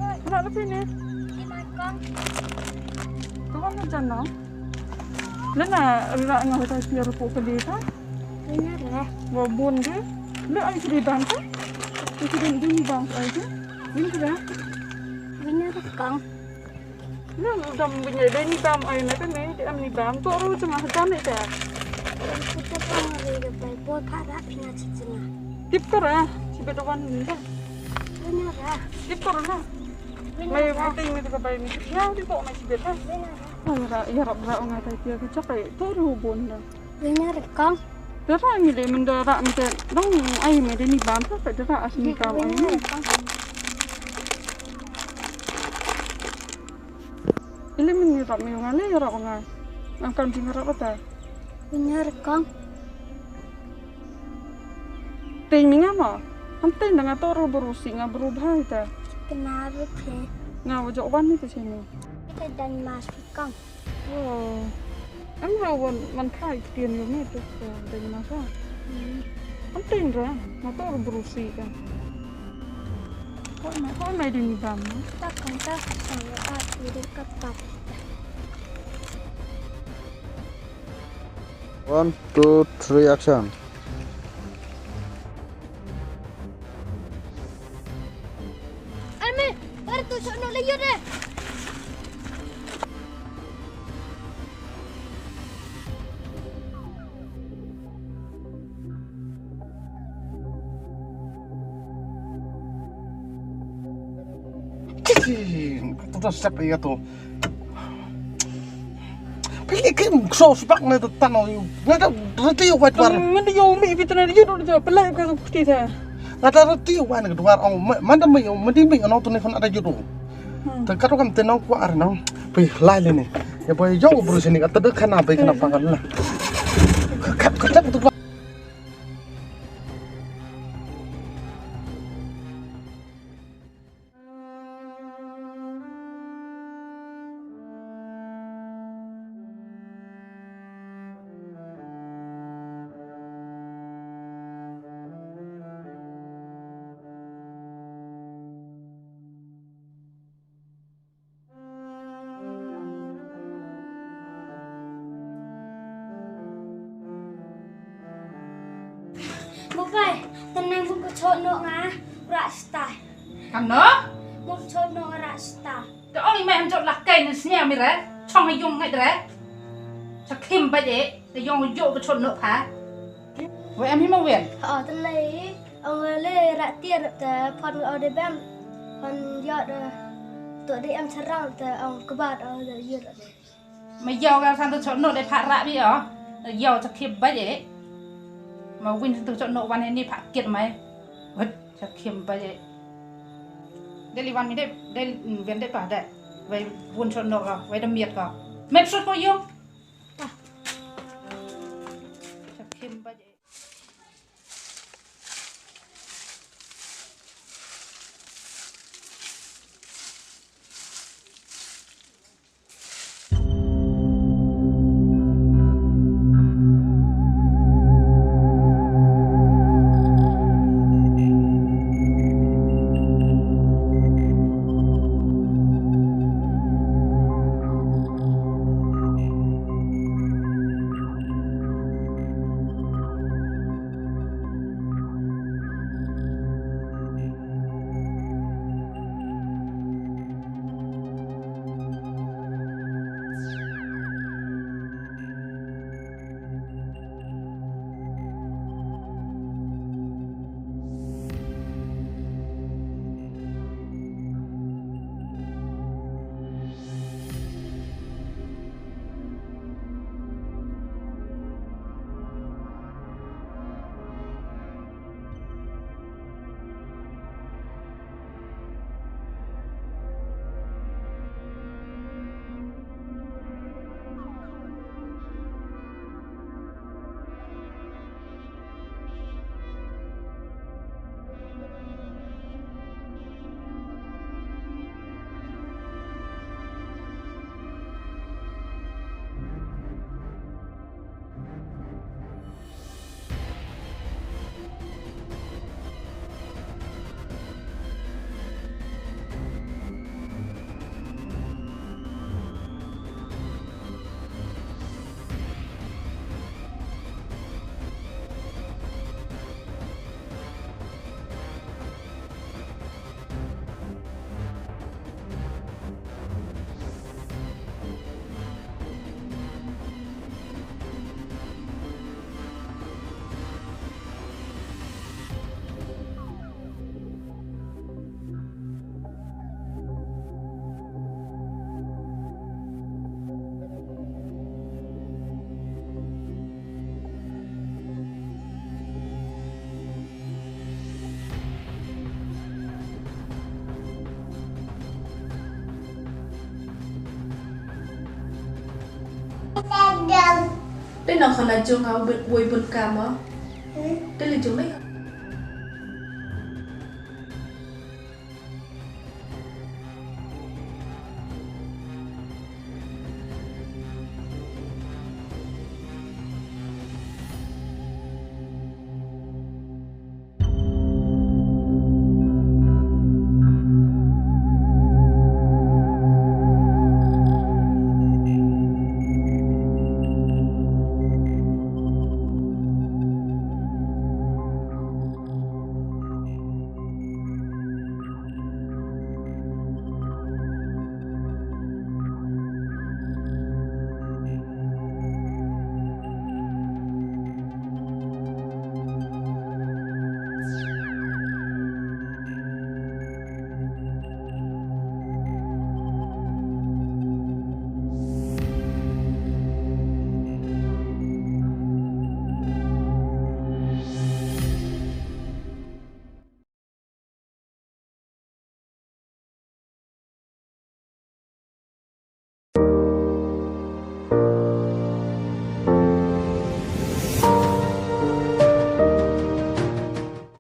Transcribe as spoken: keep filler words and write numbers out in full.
Oi. Rat la pini. Di man kong. Kong na jan no. Lena ra nga ta tiar po ka di ta. Lena ra. Wa bun de. Le ai kri bam ta. Ai kri bam ai ta. Win kra. Lena ra kong. Na dam bini deni bam ai na te me de am ni bam to ru chama ta ne ta. Puta kong re de bai po ta ra pina chichina. Tip kara, chibe to wan ni ta. Lena ra. Tip kara na. Mai mai ting mi ka bai mi. Ya di to mai chibe ta. Lena ra. Ra ya rap ra nga ta pia ka chak ai to ru bun na. Lena ra kong. Dara ngi le menda ra menda dong ai me deni bam sa dara as ni kam ai. Ile min ni rap mi nga le rap nga. Am kam jing rap ata. Lena ra kong. Teng mi nga ma. Am teng da nga to ru bru si nga bru bha ita. Kena ru phe. Nga wa jok wan ni te sini. Ita dan mas kong. Oh. Em ro wan man phai ktien yo me tu ko dei na sa. Am teng ra, ma to bru si ka. Hoi mai, hoi mai ding bam. Ta kan ta sa ya a tu de ka ta. One, two, three, action. Ai me, bar tu sok no le yur eh. Chi, tu ta sep ya tu. Pili kim so spak na ta tan yu. Na ta rati yu wat war. Mandi yo mi bitna yu do ja pelai ka kuti ta. Na ta rati yu wan ka duar ong manda mi yo mandi mi no tu ni kon ada yu do. Ta ka to kam te no ko ar no. Pi lai le ni. Ya boy yo bru sini ka ta de kana bai kana pangal la. Ka ka ta tu. Mo pai, tenang mo ko chot no nga rak stai. Kam no? Mo chot no nga rak stai. Te ong i mai ham jot lak kai ne snia mi re, chong ha yung ngai re. Cha khim ba je, te yong yo ko chot no pha. Wei am hi ma wen. Ha te lei, ong le rak tiar te phon o de bam. Phon yo de. To de am charang te ong kbat o de yur de. Ma yaw ka san to chot no de pha ra bi o. Yaw cha khim ba je. Ma win san to chot no wan he ni pha kit mai. Wat cha khim ba je. Deli wan mi de, del wen de pa de. Wei bun chot no ka, wei de miet ka. Mep sot ko yo. Cha khim ba je. Te nang khana jong nga wei bun kam mo. Te li jong nai.